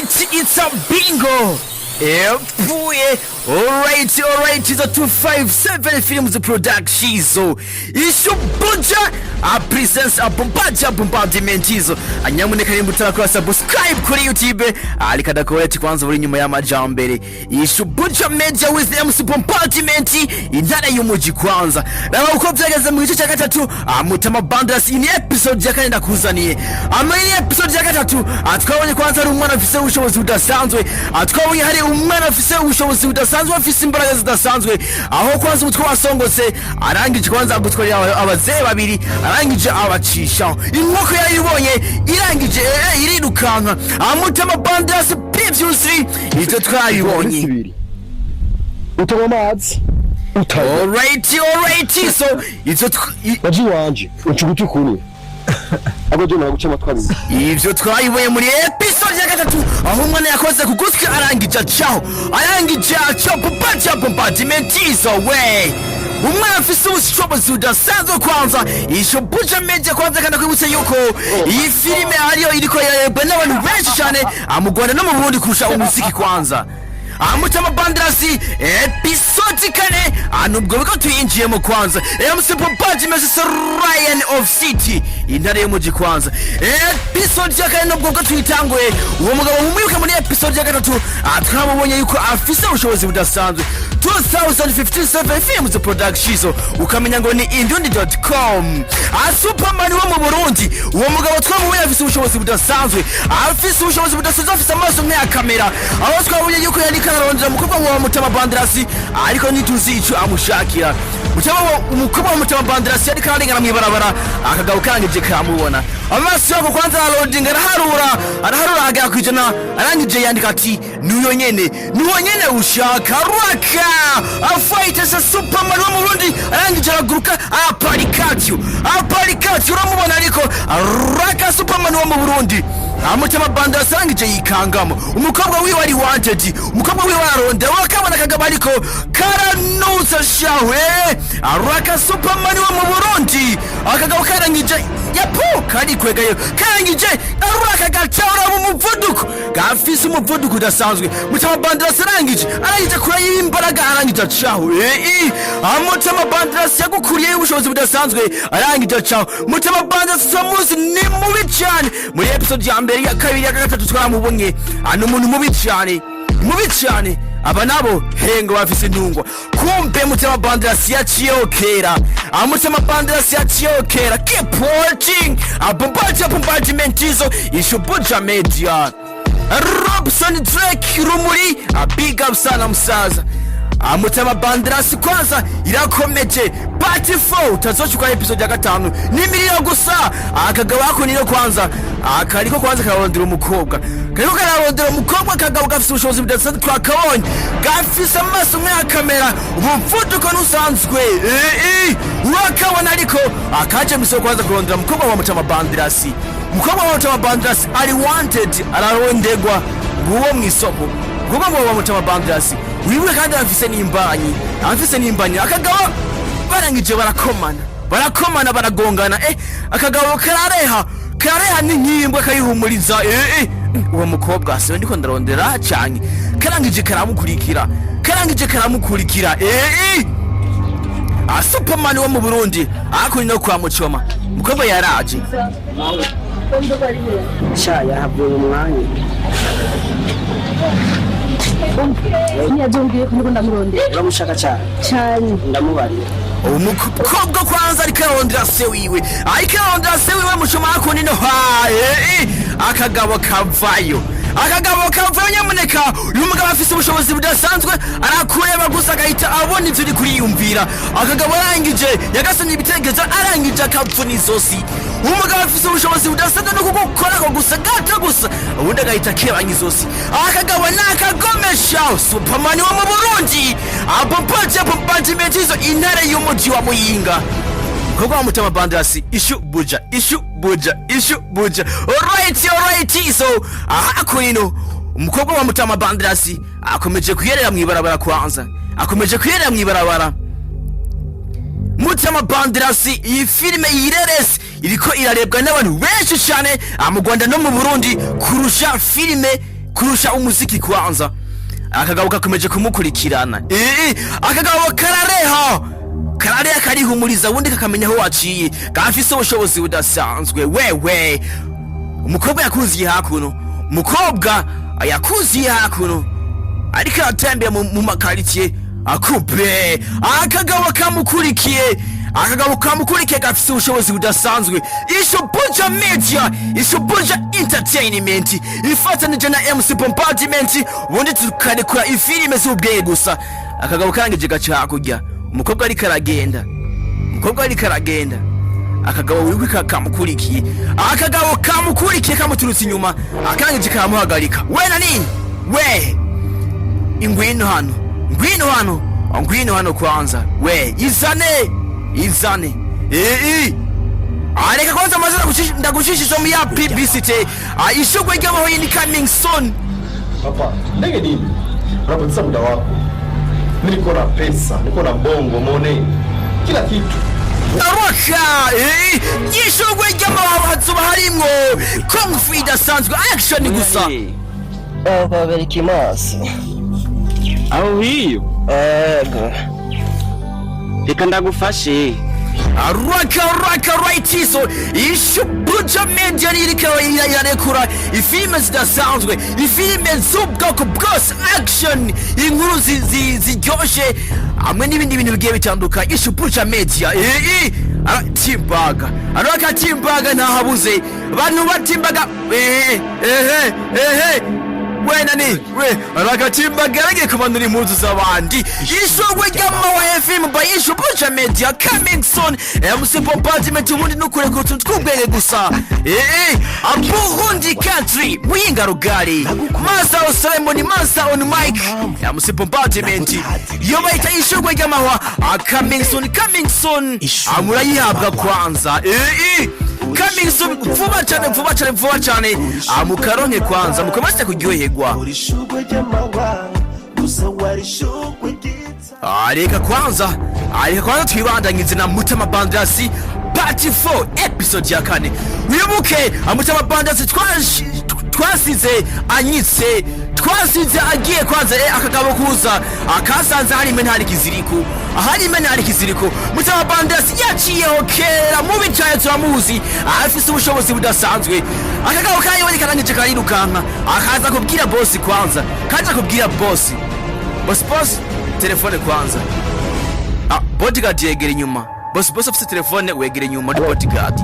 Alright, it's a bingo. Epfuye. Alright, the 257 Films Productions. Ishubuja a presence a bombaja bombardimentizo. Anyamuneka nimba utarakora subscribe kuri YouTube, ariko adakoreti kwanza uri nyuma y'amajambere. Ishubuja Media with MC Bombardiment, intara y'umuji kwanza. Raba uko vyageze mu gice cya gatatu, Mutama Bandas ni episode ya kane ndakuzaniye. Ama ni episode ya gatatu, twabonye kwanza hari umwana afise ubushobozi budasanzwe. Twabonye hari umwana afise ubushobozi budasanzwe, afise imbaraga zidasanzwe, aho kwanza umutwe wasongotse, arangije kwanza gutwarira abazee babiri, arangije abacisha inkoko yayibonye, irangije irirukanka. Mutama Bandas previously ivyo twabibonye. Ibiri utanywa amazi utanywa. Alright, so ivyo waje iwanje uca ugutwi kumwe ahubwo je naguca amatwi abiri. Ivyo twabibonye muri episode ya gatatu, aho umwana yakoze ku gutwi, arangije acaho, arangije acaho bombaja bombardimentizo we. Umwana afise ubushobozi budasanzwe kwanza. Isho Buja Media kwanza, kandi akwibutse yuko iyi filime ariyo iriko irarebwa n'abantu benshi cyane mu Rwanda no mu Burundi kurusha umuziki kwanza. Mutama Bandrasi episode kane, nubwo biko tuyinjiyemo kwanza. MC Popaji Mrs Ryan of City, intare y'umuji kwanza. Episode ya kane nubwo bwo tuyitanguye. Uwo mugabo mumwibuke muri episode ya gatatu, twamubonye yuko afise ubushobozi budasanzwe. 2057 Films Productions, ukamenya ngo ni indundi.com. Superman wo mu Burundi, uwo mugabo twamubonye afise ubushobozi budasanzwe, afise ubushobozi budasanzwe, afise amaso nk'aya kamera, aho twabonye yuko yari kararondera umukobwa wa Mutama Bandrasi, ariko ntituzi ico amushakira. Mutama umukobwa wa Mutama Bandrasi yariko ararengana mw'ibarabara, akagabo karangije karamubona. Amaso yako kwanza aralodinga, araharura, araharura, agera kwijana, arangije yandika ati: "Nuyo nyene, nuwo nyene ushaka." Raka afaitese Superman wo mu Burundi, arangije araguruka, aparikatyo, aparikatyo, uramubona ariko raka Superman wo mu Burundi. Mutama Bandrasi arangije yikangamo umukobwa wiwe ari wanted, umukobwa wiwe ararondera. Urakabona akagabo ariko karanutse shawe. Araka Superman wo mu Burundi, akagabo karangije yapu karikwegayo, karangije araka gacaura mu muvuduko, gafise umuvuduko udasanzwe. Mutama Bandrasi arangije kure y'imbaraga, arangije acaho. Mutama Bandrasi yagukuriyeyo ubushobozi budasanzwe, arangije acaho. Mutama Bandrasi turamuzi, ni mubi cyane. Muri episode ya mbere, ya kabiri, ya gatatu twaramubonye, ni umuntu mubi cyane, mubi cyane. Aba nabo hengo bafise intungwa, kumbe Mutama Bandrasi yaciyeho kera. Mutama Bandrasi yaciyeho kera. Keep watching Abombaja Bombardimentizo, Ishubuja Media. Robson Drake Rumuri, big up sana musaza. Mutama Bandrasi kwanza irakomeje, part 4 utazochukwa. Episode ya gatanu ni miliyoni gusa. Akagabo ako niyo kwanza akariko kwanza kararondera umukobwa, kariko kararondera umukobwa. Akagabo gafise ubushobozi budasanzwe, twakabonye gafise amaso nk'aya kamera, umuvuduko ntusanzwe. Urakabona ariko akaje misoko kwanza kurondera umukobwa wa Mutama Bandrasi. Umukobwa wa Mutama Bandrasi ari wanted, ararondegwa nguwo mw'isoko. Umukobwa wa Mutama Bandrasi wiwe kandi afise n'imbanyi, afise n'imbanyi. Akagabo barangije barakomana, barakomana, baragongana. Akagabo karareha, karareha n'inkimbwa kayihumuriza. Uwo mukobwa siwe ndiko ndarondera cyane. Karangije karamukurikira, karangije karamukurikira. Superman wo mu Burundi akuri no kwa Mucoma, mukobwa yaraje. Sha yahavuye mu mwanya. Ntiyabyumviye ko ndiko ndamurondera. Uramushaka cyane? Cyane. Ndamubarira. Umukobwa kwanza ariko ararondera se wiwe, ariko ararondera se wiwe Mucoma hakundi no haye. Akagabo kavayo, akagabo kavayo. Nyamuneka, uyu mugabo afise ubushobozi budasanzwe, arakureba gusa agahita abona ivyo uri kuriyumvira. Akagabo arangije yagasomye ibitekerezo, arangije akavuna izosi. Umugabo afise ubushobozi budasanzwe no kugukorako gusa gato gusa, ubundi agahita akebanya izosi. Akagabo ni akagomesha. Superman wo mu Burundi, abopaje bombardimentizo, intare y'umuji wa Muyinga, mukobwa wa Mutama Bandrasi. Ishu buja, ishu buja, ishu buja. Alright, so aha kunino umukobwa wa Mutama Bandrasi akomeje kuyerera mw'ibarabara kwanza, akomeje kuyerera mw'ibarabara. Mutama Bandrasi, iyi filime yireresi iriko irarebwa n'abantu benshi cyane mu Rwanda no mu Burundi kurusha filime. Kurusha umuziki kwanza. Akagabo kakomeje kumukurikirana. Akagabo karareha, karareha, karihumuriza, ubundi kakamenya aho waciye. Gafise ubushobozi budasanzwe. Wewe, umukobwa yakuziye hakuno, umukobwa yakuziye hakuno, ariko aratembera mu makaritsiye akupe. Akagabo kamukurikiye, akagabo kamukurikiye gafise ubushobozi budasanzwe. Ishubuja Media, Ishubuja Entertainment ifatanije na MC Bombardment, ubundi tukarekura ifilime z'ubwenge gusa. Akagabo karangije gaca hakurya. Umukobwa ariko aragenda, umukobwa ariko aragenda, akagabo wikwi kamukurikiye, akagabo kamukurikiye kamuturutse inyuma. Akangije karamuhagarika. We nani we? Ingwino hano, ngwino hano, ngwino hano kwanza. We izane, izane. Areka kwanza amaze ndagucishiza mu ya publicity. Ishugwe ry'amahoye ni coming soon. Papa, ndege nini? Unapoteza muda wako. Mimi niko na pesa, niko na bongo, money, kila kitu. Araka ishugwe ry'amahoro hazoba harimwo kung fu idasanzwe, action gusa. Babereka imaso. Aho hiyo. Ego. Reka ndagufashe. Raka raka right. So Ishubuja Media iriko irarekura ifilime zidasanzwe, ifilime z'ubwoko bwose, action, inkuru ziryoshe hamwe n'ibindi bintu bigiye bitandukanye. Ishubuja Media. Timbaga araka, timbaga ntahabuze abantu batimbaga. Ehe ehe ehe, we nani we? Aragatimbaga aragiye kumanura impuzu z'abandi. Ishugwe ry'amawa FM by Ishubuja Media, coming soon. MC Bombardment, ubundi nukureka utuntu tw'ubwenge gusa. Burundi country, Muyinga rugari, Master of Ceremony, Master on mic, MC Bombardment. Iyo bayita Ishugwe ry'amahwa. Coming soon, coming soon. Murayihabwa kwanza. Coming soon, vuba cyane, vuba cyane, vuba cyane. Mukaronke kwanza mukomeze kuryoherwa. Ishugwe ry'amahwa gusa wari ishugwe ryiza. Reka kwanza, reka kwanza twibandanyize na Mutama Bandrasi part 4, episode ya kane. Wibuke Mutama Bandrasi twasize anyitse, twasize agiye kwanza. Akagabo kuza akasanze hari imena, hari ikiziriko, ahari imena hari ikiziriko. Mutama Bandrasi yaciyeho kera mubi cyane, turamuzi, afise ubushobozi budasanzwe. Akagabo kayibonye karangije karirukanka, akaza kubwira bosi kwanza, kaza kubwira bosi, bosi, bosi, telefone kwanza. Bodyguard yegera inyuma. Bosi, bosi afise telefone, wegera inyuma muri bodyguard.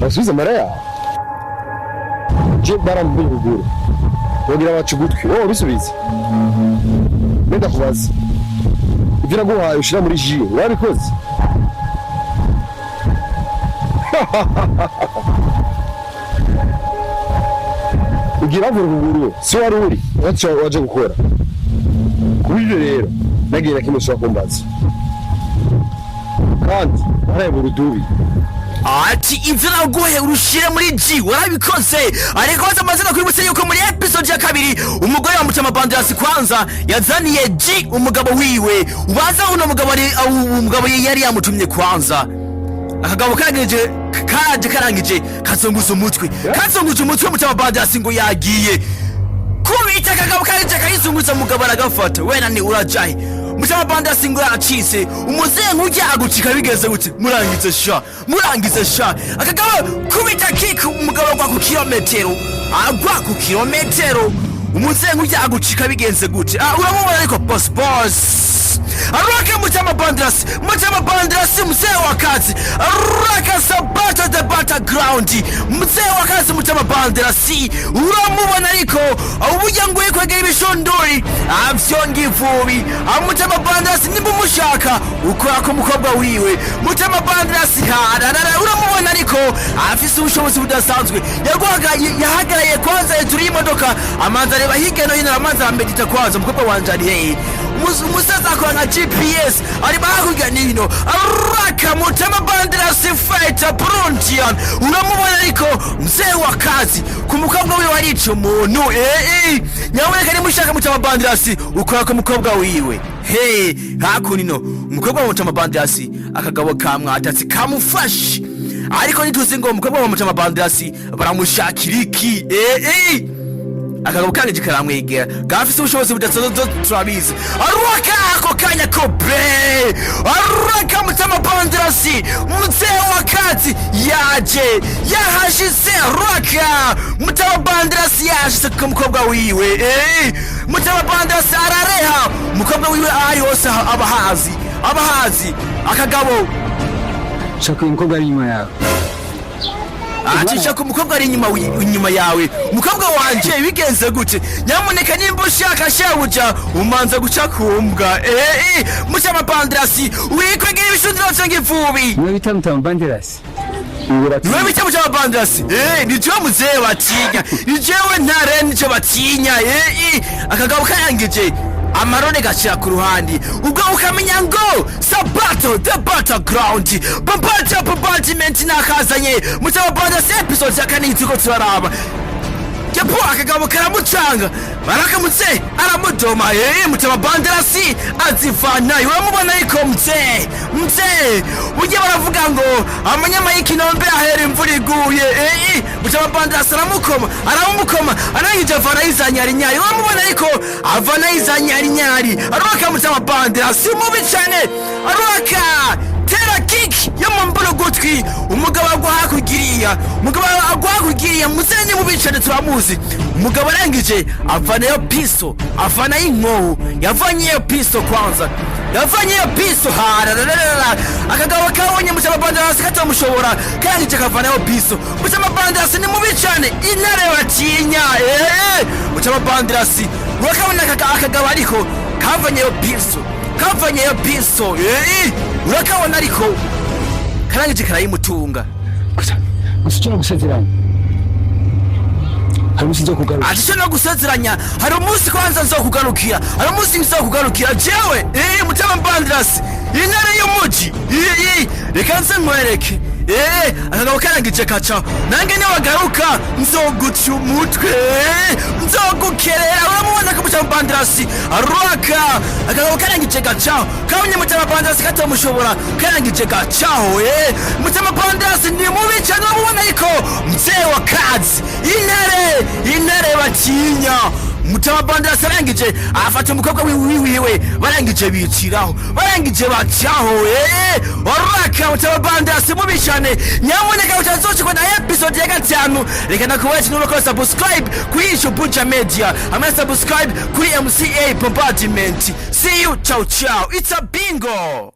Basubize amara yawe. Je barambuye ukuguru bagira baca ugutwi, wowe ubisubize. Mbe ndakubaza, ibyo naguhaye ushira muri jus wabikoze? Ugira bavura ukuguru, si wari uri waca waje gukora kuri ibyo. Rero nagiye na kimwe ushobora kumbaza, kandi warayobora urudubi. Ati ivyo naguhaye urushire muri jus warabikoze? Ariko baza amazina kwibutse yuko muri episode ya kabiri umugore wa Mutama Bandrasi kwanza yazaniye jus umugabo wiwe. Ubaza uno mugabo ari umugabo yari yamutumye kwanza. Akagabo karangije, karaje, karangije kazunguza umutwe, kazunguje umutwe Mutama Bandrasi ngo yagiye kubita. Akagabo karangije kayizunguza, umugabo aragafata. We nani, urajahe? Mutama Bandrasi ngo yaracitse. Umuzehe nk'ujya agucika bigeze gute? Murangize sha, murangize sha. Akagabo kubita kick, umugabo agwa ku kilometero, agwa ku kilometero. Umuzehe nk'ujya agucika bigenze gute? Uramubona ariko boss, boss araka Mutama Bandrasi, Mutama Bandrasi, mzee wa kazi, araka Sabata the battleground, mzee wa kazi Mutama Bandrasi. Uramubona ariko uburyo nguye kwegera ibishunduri avyonga ivubi. Mutama Bandrasi nimba umushaka ukora ko umukobwa wiwe Mutama Bandrasi hararara. Uramubona ariko afise ubushobozi budasanzwe. Yahagaraye kwanza hejuru y'imodoka, amanza areba hirya no hino, amanza aramedita kwanza: umukobwa wanje ari hehe? Umusaza akora nka GPS, ari hakurya nino. Araka Mutama Bandrasi fighter Burundian. Uramubona ariko mzee wa kazi ku mukobwa wiwe arica umuntu. Nyaboneka niba ushaka Mutama Bandrasi ukora ku mukobwa wiwe. He hakunino umukobwa wa Mutama Bandrasi, akagabo kamwatatse kamufashe. Ariko ntituzi ngo umukobwa wa Mutama Banderasi baramushakira iki. Akagabo kangije karamwegera, gafise ubushobozi budasanzwe, turabizi. Araka ako kanya kobe, araka Mutama Banderasi, mzee wa kazi yaje, yahashitse. Araka Mutama Banderasi yashitse ku mukobwa wiwe. Mutama Banderasi arareha umukobwa wiwe, aho ari hose abahazi, abahazi akagabo. Shaka uyu mukobwa ari inyuma yawe. Ati shaka umukobwa ari inyuma inyuma yawe. Umukobwa wanje bigenze gute? Nyamuneka nimba ushaka shebuja, umanza guca kumbwa. Mutama Banderasi wikwegera ibishundiro vy'ingivubi. Niwe bita Mutama Banderasi? Niwe bita Mutama Banderasi? Ni jewe muzehe batinya, ni jewe ntare, nico batinya. Akagabo karangije amarone gashira ku ruhande, ubwo ukamenya ngo sabato the battleground bombardment, bombardment nakazanye Mutama Banderasi, episode ya kane turiko turaraba. Yapo akagabo karamucanga, barakamutse, aramudoma. Mutama Banderasi azivanayo, uramubona. Ariko mzee, mzee burya baravuga ngo amanyama y'ikinombe ahera imvura iguye. Mutama Banderasi aramukoma, aramukoma, arangije avanayo iza nyarinyari, uramubona. Ariko avanayo iza nyarinyari, araka Mutama Banderasi mubi cane, araka tera kick yo mu mbura ugutwi. Umugabo agwa hakugiriya, umugabo agwa hakugiriya. Muzehe ni mubi cane, turamuzi. Umugabo arangije avanayo piso, avanayo inkoho, yavanyeyo piso kwanza, yavanyeyo piso harararara. Akagabo kabonye Mutama Banderasi katamushobora, karangije kavanayo piso. Mutama Banderasi ni mubi cane, intare batinya. Mutama Banderasi urakabona akagabo ariko kavanyeyo piso, kavanyeyo piso. Urakabona, ariko karangije karayimutunga. Gusa gusa icyo nagusezeranya, hari umunsi nzokugaruka. Ati icyo nagusezeranya, hari umunsi kwanza nzokugarukira, hari umunsi nzokugarukira jewe. Mutama Banderasi, intare y'umuji. Reka nze nkwereke. Akagabo karangije kaca nange niwagaruka nzoguca umutwe, nzogukerera. Uramubona ko Mutama Banderasi araka akagabo karangije gacaho, kabonye Mutama Banderasi katamushobora, karangije gacaho. Mutama Banderasi ni mubi cyane, uramubona. Ariko mzee wa kazi, intare, intare batinya. Mutama Banderasi arangije afata umukobwa wiwe, barangije biciraho, barangije bacaho. Oraka Mutama Banderasi mubi cyane. Nyamuneka utazoshikwa na episode ya gatanu. Reka nakubaye nuko subscribe kuri Isho Buja Media hamwe na subscribe kuri MCA Bombardment. See you, ciao ciao, it's a bingo.